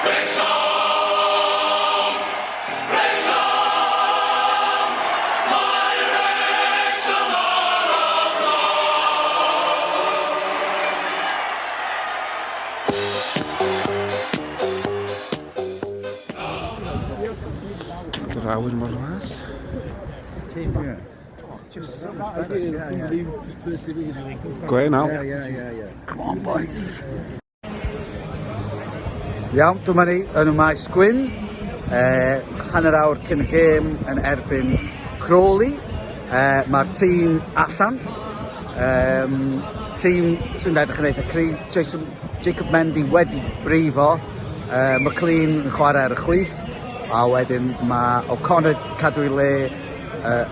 Wrecsam! Wrecsam! Mae Wrecsam ar y blaen! Yr awyr mor las. Gwe now. Come on boys. Iawn, dyma ni yn y maes gwyn. Eh, hanner awr cyn y gêm yn erbyn Crawley. Eh, Mae'r tîm allan. Um, tîm sy'n edrych yn eitha cryf. Jason, Jacob Mendy wedi brifo. Uh, McLean yn chwarae ar y chwith. A wedyn mae O'Connor cadw ei le uh,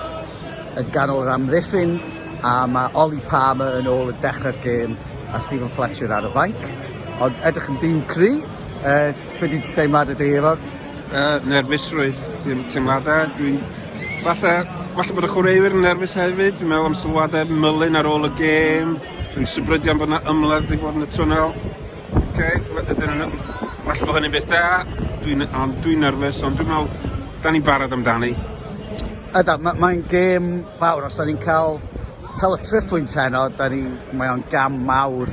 yn ganol yr amddiffyn. A mae Ollie Palmer yn ôl yn dechrau'r gêm a Steven Fletcher ar y fainc. Ond edrych yn dîm cry. Uh, be di deimlad ydy efo'r? Uh, nerfusrwydd, dim teimladau. Dwi'n... Falle, falle bod y chwaraewyr yn nerfus hefyd. Dwi'n meddwl am sylwadau Mullin ar ôl y gêm. Dwi'n sybrydion bod yna ymladd wedi bod yn y twnnel. Okay, ydyn nhw... Falle bod hynny'n beth da. Dwi'n ond dwi'n nerfus, ond dwi'n meddwl, da ni'n barod amdani. Yda, mae'n ma gêm fawr. Os da ni'n cael, cael y triphwynt heno, da ni, mae o'n gam mawr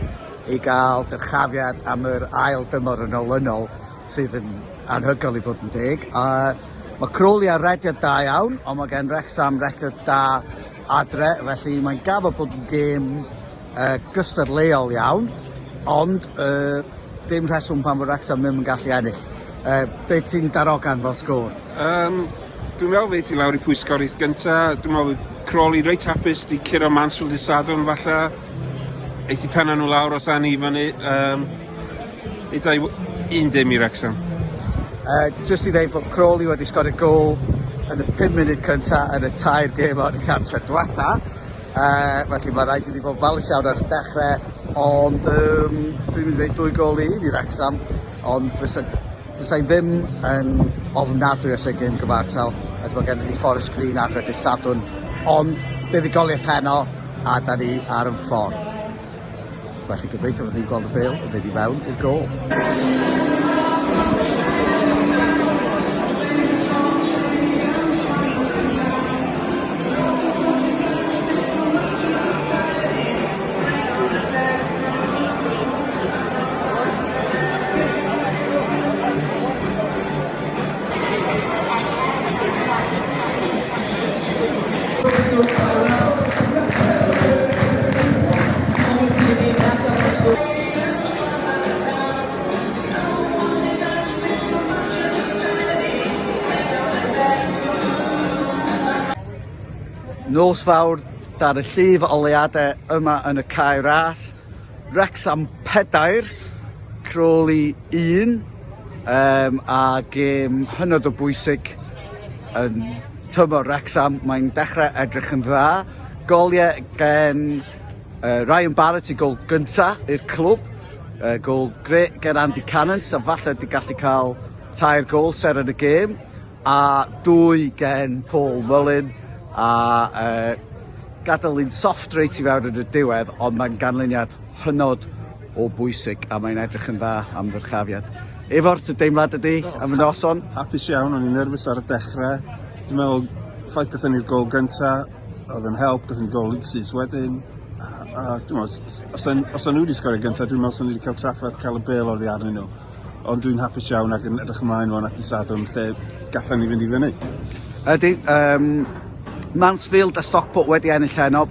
i gael dyrchafiad am yr ail dymor yn olynol, sydd yn anhygoel i fod yn deg. A mae Crawley ar rediad da iawn, ond mae gen Wrexham record da adre, felly mae'n gaddo bod yn gêm uh, gystadleuol iawn, ond uh, dim rheswm pan fod Wrexham ddim yn gallu ennill. Uh, be ti'n darogan fel sgôr? Um, dwi'n meddwl fe i lawr i pwy sgoris gynta. Dwi'n meddwl Crawley reit hapus di curo Mansfield i Sadwrn falle. Eith i penna nhw lawr os ani i fyny. Um, Eitha un dim i Wrexham. Uh, just i ddeud bod Crawley wedi sgorio gôl yn y 5 munud cynta yn y tair gêm o'r cartref diwetha. Uh, felly mae rhaid i ni fod falch iawn ar y dechrau, ond um, dwi'n mynd i ddeud dwy gôl i un i Wrexham, ond fysa, fysa i ddim yn ofnadwy os ei gêm gyfartal, as mae gennym ni Forest Green adre dydd Sadwrn, ond buddugoliaeth heno, a da ni ar yn ffordd. Felly gobeithio fod ni'n gweld y bêl yn mynd i fewn i'r gôl. Nos fawr dar y llif oleuadau yma yn y Cae Ras. Wrexham 4, Crawley 1, um, a gêm hynod o bwysig yn tymor Wrexham. Mae'n dechrau edrych yn dda. Goliau gen uh, Ryan Barrett i gol gynta i'r clwb. Uh, gol grêt gen Andy Cannon, so falle di gallu cael tair gol ser yn y gêm. A dwy gen Paul Mullin. A uh, gadael un soft reit i fewn yn y diwedd, ond mae'n ganlyniad hynod o bwysig a mae'n edrych yn dda am ddyrchafiad. Ifor, dy deimlad ydi am y noson? Hapus iawn, o'n i'n nerfus ar y dechrau. Dwi'n meddwl, ffaith gathon ni'r gol gynta, oedd yn help, gathon ni gol syth wedyn. A, a dwi'n meddwl, os, os o'n nhw wedi sgorio gynta, dwi'n meddwl os wedi cael trafferth cael y bêl oddi arnyn nhw. Ond dwi'n hapus iawn ac yn edrych ymlaen rwan at y Sadwrn lle gallan ni fynd i fyny. Ydy, um, Mansfield a Stockport wedi ennill heno.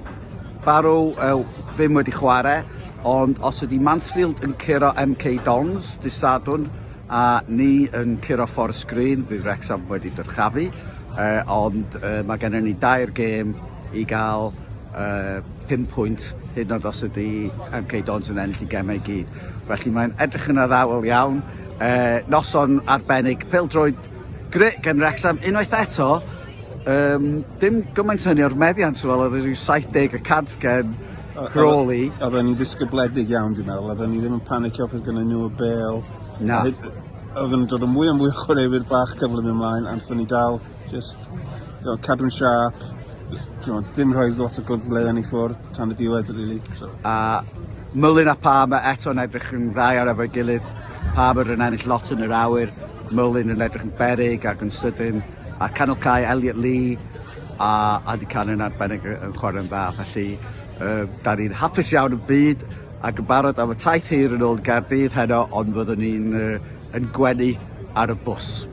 Barrow uh, ddim wedi chwarae, ond os ydy Mansfield yn curo MK Dons dydd Sadwrn a ni yn curo Forest Green, fydd Wrexham wedi dyrchafu, uh, ond uh, mae gennym ni dair gêm i gael uh, 5 pwynt, hyd yn oed os ydy MK Dons yn ennill i gemau i gyd. Felly mae'n edrych yn addawol iawn. Uh, noson arbennig, pêl-droed grêt gen Wrexham unwaith eto. Um, dim gymaint hynny o'r meddiant, fel oedd rhyw 70 y cant gen Crawley. Oedden ni'n ddisgybledig iawn, dwi'n meddwl. Oedden ni ddim yn panicio peth gyda nhw y bel. Na. Oedden nhw'n dod o mwy a mwy o chwaraewyr bach cyflym ymlaen, a ni dal just cadw'n siarp, dim rhoi lot o gyfleoedd i ffwrdd tan y diwedd, really. So. A Mullin a Palmer eto'n edrych yn dda iawn efo'i gilydd. Palmer yn ennill lot yn yr awyr, Mullin yn edrych yn beryg ac yn sydyn. A'r canol cae Elliot Lee a Andy Cannon arbennig yn chwarae'n dda. Felly, uh, da ni'n hapus iawn yn byd ac yn barod am y taith hir yn ôl i Gaerdydd heno, ond fyddwn ni'n uh, yn gwenu ar y bws.